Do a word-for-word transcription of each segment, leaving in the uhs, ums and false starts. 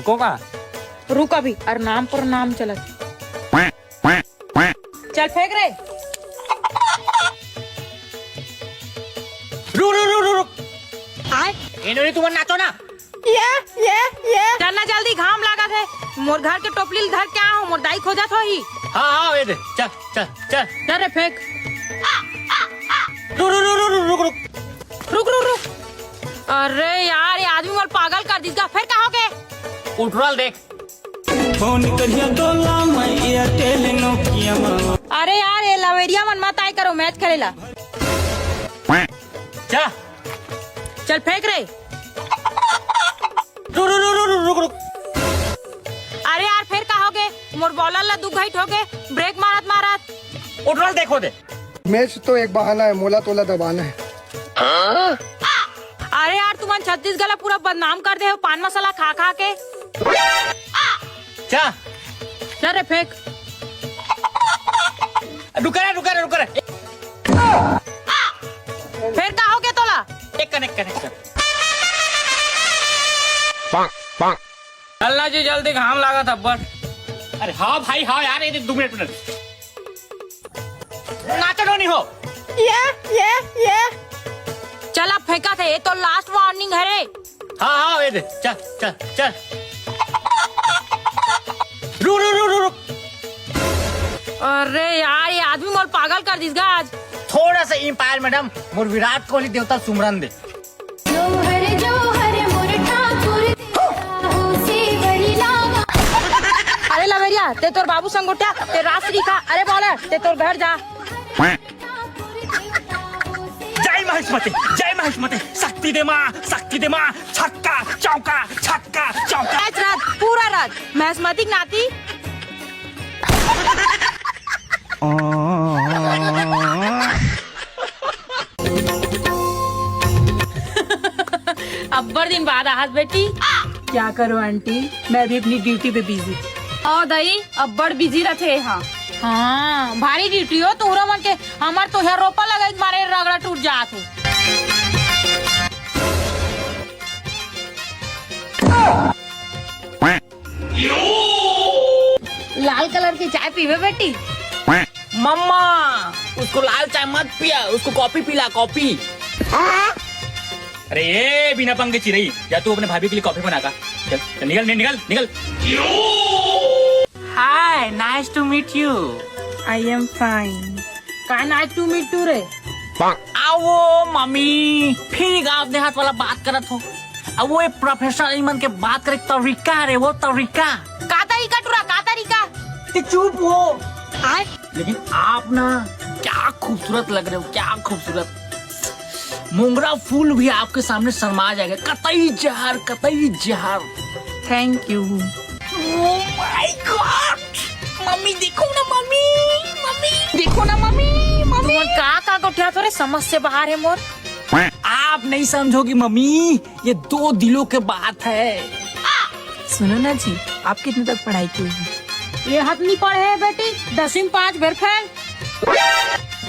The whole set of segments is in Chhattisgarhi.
होगा। रुक अभी, अरे नाम पर नाम चलत। चल फेंक रे। रुक, रुक, रुक, रुक, रुक। आय। ए नोनी, तुमन नाचो ना। ये, ये, ये। चल ना जल्दी, घाम लागत हे। मोर घर के टोपली ल धर के आ हो, मोर दाई खोजत होही। हाँ, हाँ, ये दे। चल, चल, चल। चल रे, फेंक। रुक, रुक, रुक। रुक, रुक, रुक। अरे यार, ये आदमी मोर पागल कर दिस गा। फेर का होगे? उठरल देख। फोन करिया तोला मैं एयरटेल नोकिया मा। अरे यार, ये लवेरिया मन मत आय करो मैच खेले ला। जा। चल फेंक रे। रुक, रुक, रुक, रुक, रुक, रुक। अरे यार, फेर का होगे? मोर बॉलर ला दू घाई ठोके, ब्रेक मारत मारत। उठरल देखो दे। मैच तो एक बहाना है, मोला तोला दबाना है। अरे यार, तुमन छत्तीसगढ़ ला पूरा बदनाम कर दे हो पान मसाला खा खा के। जा। जा रे, फेंक। रुका रे, रुका रे, रुका रे। फेर का होगे तोला? एक कन, एक कन, एक कन। चल ना जी, जल्दी घाम लागत अब्बड़। अरे हाँ भाई, हाँ यार, ये दे, दो मिनट, मिनट। नाचो नोनी हो। ये, ये, ये। चल अब फेंकत हे, ये तो लास्ट वार्निंग हरे। हाँ, हाँ, ये दे, चल, चल, चल। रुक, रुक, रुक, रुक, रुक। अरे यार, ये आदमी मोर पागल कर दिस गा आज। थोड़ा सा अंपायर मैडम, मोर विराट कोहली देवता सुमरन दे। जोहर जोहर मोर ठाकुर तेरा हो से बड़ी लावा। अरे लवेरिया, ते तोर बाबू संग गोठिया, ते राजश्री खा। अरे बॉलर, ते तोर घर जा। जय महेशमती, जय महेशमती, शक्ति दे माँ, शक्ति दे माँ, छक्का चौका, छक्का चौका। आज रात, पूरा रात महेशमती के नाती। अब्बड़ दिन बाद आहस बेटी। क्या करो आंटी, मैं भी अपनी ड्यूटी पे बिजी। ओ दई, अब्बड़ बिजी रथे हा। हाँ, भारी ड्यूटी हो तुहरो मन के। हमर तो हर रोपा लगाई मारे रगड़ा टूट जात हे। लाल कलर की चाय पीवे बेटी? मम्मा, उसको लाल चाय मत पिया, उसको कॉफी पिला, कॉफी। अरे ये बिना पंख के चिरई, जा तू अपने भाभी के लिए कॉफी बना का। चल, चल, निकल, निकल, निकल। Hi, nice to meet you. I am fine. का nice to meet you रे? आओ मम्मी, फिर गांव देहात वाला बात करत हो। अब वो एक प्रोफेशनल मन के बात करे तरीका रे, वो तरीका। का तरीका टुरा, का तरीका? ते चुप हो। आय? लेकिन आप ना क्या खूबसूरत लग रहे हो, क्या खूबसूरत। मोंगरा फूल भी आपके सामने शर्मा जाएगा। कतई जहर, कतई जहर। Thank you. Oh my God! Mummy देखो ना, मम्मी, मम्मी देखो ना, मम्मी, मम्मी। तुमन का का गोठियाथो रे, समझ से बाहर हे मोर। आप नहीं समझोगी मम्मी, ये दो दिलों के बात है। सुनो ना जी, आप कितने तक पढ़ाई किए हैं? ये हद नहीं पढ़े है बेटी, दसवीं में पाँच बेर फेल।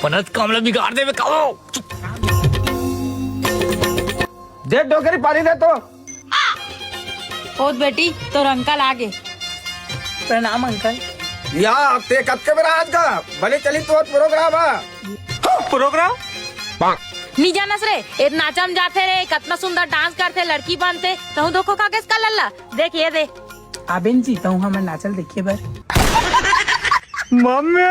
पनत कमला बिगाड़ देवे का हो। दे डोकरी पानी दे तो। ओत बेटी, तोर अंकल आगे। प्रणाम अंकल। या, ते कतके बेरा आज का? बने चली तोर प्रोग्राम हा। प्रोग्राम? नी जानस रे, ए नाचा म जाथे रे, कतना सुंदर डांस करथे, लड़की बनथे, तहूं धोखा खा गेस का लल्ला। देख ये दे। आबेन जी, तहूं हमर नाचल देखिए बर। मम्मी,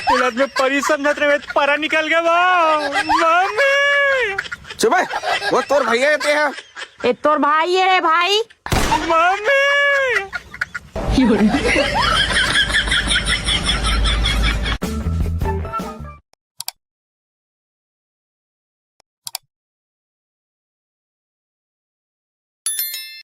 तुला मैं परी समझत रहे, परा निकल गया बा। मम्मी। चुप है, वो तोर भैया हे ते हा। ए तोर भाई हे रे भाई। मम्मी।